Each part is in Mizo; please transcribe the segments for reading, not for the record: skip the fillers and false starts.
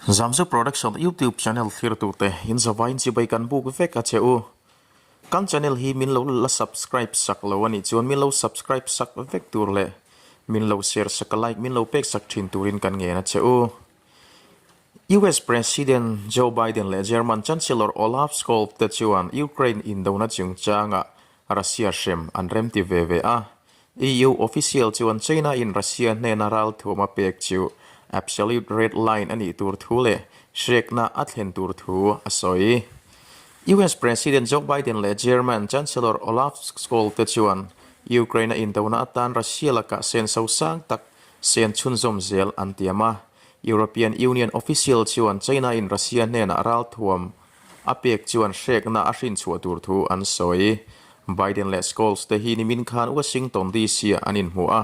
Zamzu Production YouTube channel thlir tute in zavaiin chibai kan buk vek a che u. Kan channel hi min lo la subscribe sak lo a nih chuan min lo subscribe sak vek tur leh min lo share sak a like min lo pek sak thin turin kan ngen a che u. US President Joe Biden leh German Chancellor Olaf Scholz te chuan Ukraine indona chungchangah Russia hrem an remti ve ve a. EU official chuan China in Russia hnena ralthuam a pek chu absolute red line a nih tur thu leh hrekna a thlen tur thu a sawi. US President Joe Biden leh German Chancellor Olaf Scholz te chuan Ukraine a indona atan Russia lakah senso sang tak sen chhunzawm zel an tiam a. European Union official chuan China in Russia hnenah ralthuam A pek chuan hrekna a hrinchhuah tur thu an sawi. Biden leh Scholz te hi nimin khan Washington DC ah an inhmu a.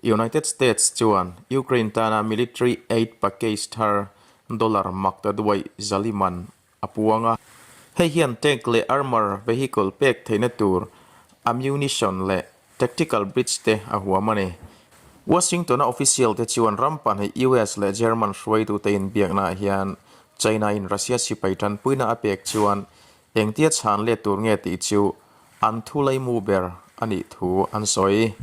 United States chuan Ukraine tana military aid package thar dollar mak ta duai zaliman a puang a. Hei hian tank leh armour vehicle pek theihna tur ammunition leh tactical bridge te a huam a ni. Washington-a official te chuan ram pahnih US leh German hruaitute inbiaknaah hian China-in Russia sipai tanpuina a pek chuan engtia chhan let tur nge tih chu an thu laimu ber a nih thu an sawi.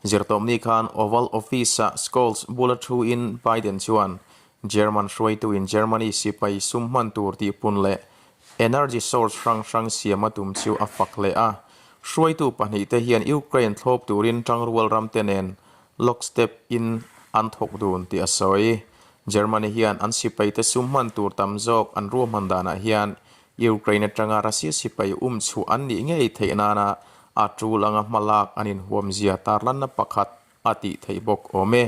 Zirtawpni khan Oval Office-a Scholz bula thuin Biden chuan German hruaituin Germany sipai sum hman tur tihpun leh Energy source hrang hrang siam a tum chu a fak hle a. Hruaitu pahnihte hian Ukraine thlawp turin tangrual ramte nen lockstep in an thawk dun tih a sawi. Germany hian an sipaite sum hman tur tam zawk an ruahman danah hian Ukraine atanga Russia sipai um chhuah an nih ngei theih nana a tul anga hmalak an inhuamzia tarlanna pakhat a tih theih bawk awm e.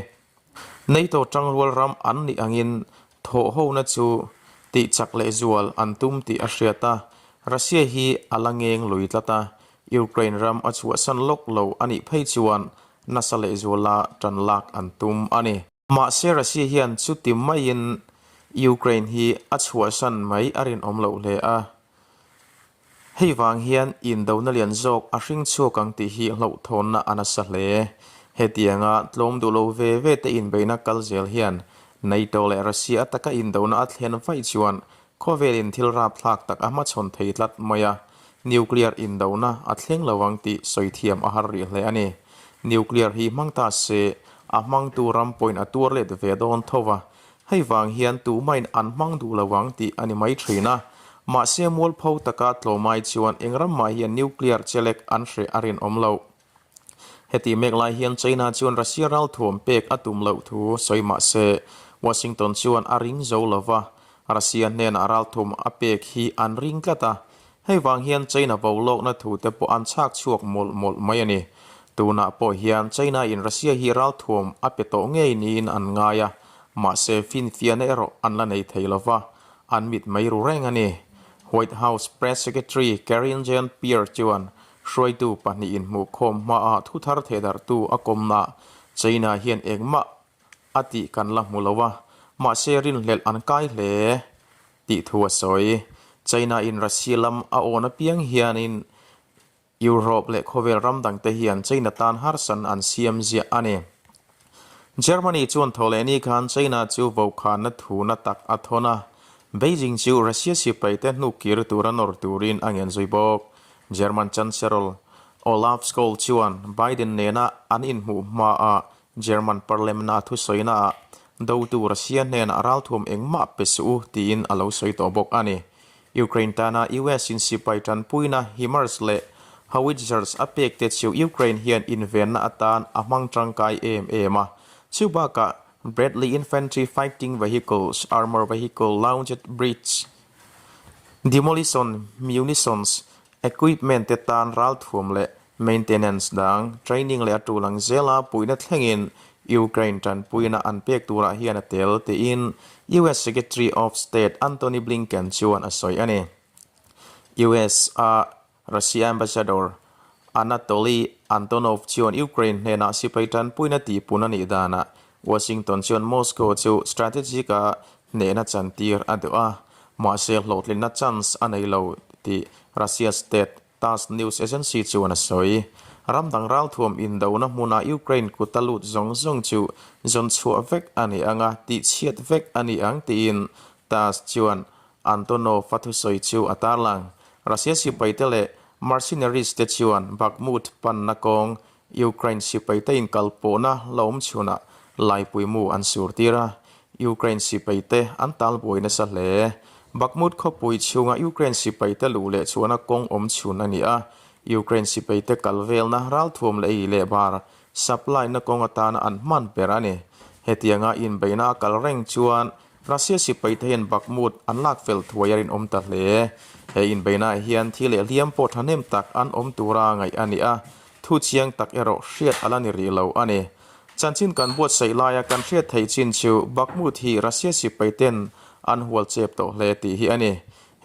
NATO tangrual ram an nih angin thawhhona chu tih chak leh zual an tum tih a hriat a, Russia hi a la ngeng lui tlat a, Ukraine ram a chhuahsan lawk lo a nih phei chuan nasa leh zuala tan lak an tum a ni. Mahse Russia hian chuti maiin Ukraine hi a chhuahsan mai a rinawm loh hle a. Hei vang hian indona lian zawk a hring chhuak ang tih hi hlauhthawnna a nasa hle. Hetianga tlawm duh lo ve ve te inbeihna kal zel hian NATO leh Russia ataka indona a thlen vaih chuan khawvelin thil rapthlak tak a hmachhawn thei tlat mai a, nuclear indona a thleng lo ang tih sawi thiam a har rih hle a ni. Nuclear hi hmang ta se a hmangtu ram pawhin a tuar let ve dawn tho va, Hei vang hian tumain an hmang duh lo ang tih a ni mai thin a. Mahse mualpho taka tlawmai chuan eng ram mah hian nuclear chelek an hreh a rinawm loh. Heti mek lai hian China chuan Russia ralthuam pek a tum loh thu sawi mahse Washington chuan a ring zo lo va, Russia hnenah ralthuam a pek hi an ring tlat a. Hei vang hian China vo lawkna thu te pawh an chhak chhuak mawlh mawlh mai a ni. Tunah pawh hian China in Russia hi ralthuam a pe tawh ngei niin an ngai a, mahse finfiahna erawh an la nei thei lo va, an mit mai ru reng a ni. White House Press Secretary Karine Jean-Pierre chuan hruaitu pahnih inhmuhkhawm hmaah thu thar thehdarhtu a kawmnaah China hian engmah a tih kan la hmu lo a, mahse rinhlelh an kai hle tih thu a sawi. China in Russia lam a awn apiang hianin Europe leh khawvel ram dangte hian China tan harsan an siam ziah a ni. Germany chuan thaw leh ni khan China chu vokhanna thu na tak a thawn a, Beijing chu Russia sipaite hnuk kir tura nawr turin a ngen zui bawk. German Chancellor Olaf Scholz chuan Biden nena an inhmuh hmaah German Parliament-a thusawinaah dotu Russia hnenah ralthuam engmah pe suh u tiin a lo sawi tawh bawk a ni. Ukraine tana US-in sipai tanpuina HIMARS leh Howitzers a pek te chu Ukraine hian invenna atan a hmang tangkai em em a. Chu bakah Bradley Infantry Fighting Vehicles, Armour Vehicle Launched Bridge Demolition Munitions Equipment te tan ralthuam leh maintenance dang, training leh a tul ang zela puihna thlengin Ukraine tanpuina an pek turah hian a tel, tiin US Secretary of State Antony Blinken chuan a sawi a ni. US a Russia Ambassador Anatoly Antonov chuan Ukraine hnenah sipai tanpuina tihpun a nih danah Washington chuan Moscow chu strategic a hnehna chantir a duh a, mahse hlawhtlinna chance a nei lo tih Russia state Tass news agency chuan a sawi. Ram dang ralthuam indona hmuna Ukraine kuta lut zawng zawng chu zawn chhuah vek a ni ang a, tihchhiat vek a ni ang tiin Tass chuan Antonov a thusawi chu a tarlang. Russia sipaite leh mercenaries te chuan Bakhmut panna kawng Ukraine sipaite inkalpawhna la awm chhunah laipui mu an sur tir a, Ukraine sipaite an talbuai nasa hle. Bakhmut khawpui chhunga Ukraine sipaite luh leh chhuahna kawng awm chhun a ni a, Ukraine sipaite kal velna ralthuam leh ei leh bar supply na kawng atana an hman ber a ni. Hetianga inbeihna a kal reng chuan Russia sipaite hian Bakhmut an lak fel thuai a rinawm ta hle. He inbeihnaah hian thi leh hliam pawh thahnem tak an awm tura ngaih a ni a, thu chiang tak erawh hriat a la ni rih lo a ni. Chanchin kan buatsaih laia kan hriat theih chin chu Bakhmut hi Russia sipaiten an hual chep tawh hle tih hi a ni.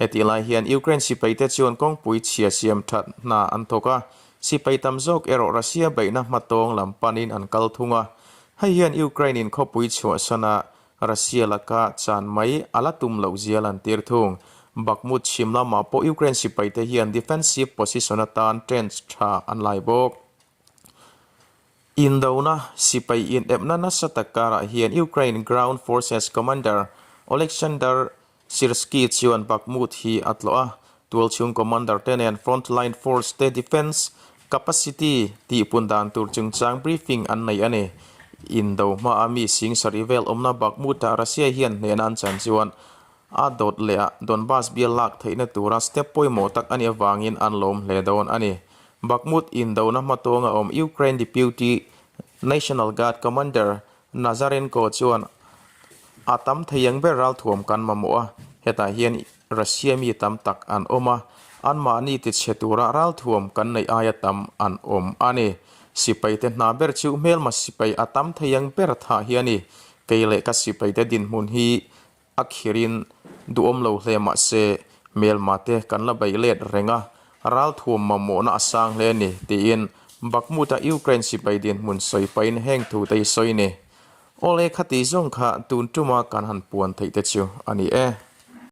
Hetih lai hian Ukraine sipaite chuan kawngpui chhia siam that hna an thawk a, sipai tam zawk erawh Russia beihna hmatawng lam panin an kal thung a. Hei hian Ukraine-in khawpui chhuahsana Russia laka chan mai a la tum loh zia lantir thung. Bakhmut chhim lamah pawh Ukraine sipaite hian defensive position atan trench tha an lai bawk. Indona sipai inepna nasa tak karah hian Ukraine Ground Forces Commander Oleksandr Syrskyi chuan Bakhmut hi a tlawh a, tualchhung commander te nen frontline force te defence capacity tihpun dan tur chungchang briefing an nei a ni. Indo hmaa mi sing sarih vel awmna Bakhmut-ah Russia hian hnehna an chan chuan a dawt leh a Donbas bial lak theihna tura step pawimawh tak a nih avangin an lawm hle dawn a ni. Bakhmut indona hmatawnga awm Ukraine Deputy National Guard Commander Nazarenko chuan a tam thei ang ber ralthuam kan mamawh a, hetah hian Russia mi tam tak an awm a, anmahni tichhe tura ralthuam kan neih aia tam an awm a ni. Sipaite hna ber chu hmelma sipai a tam thei ang ber thah hi a ni. Kei leh ka sipaite dinhmun hi A khirin duhawm lo hle mah se, hmelma te kan la beih let reng a, ralthuam mamawhna a sang hle a ni, tiin Bakhmut-a Ukraine sipai dinhmun sawi pahin heng thu te hi sawi ni. Awle khati zawng kha tun tuma kan han puan theih te chu a ni e.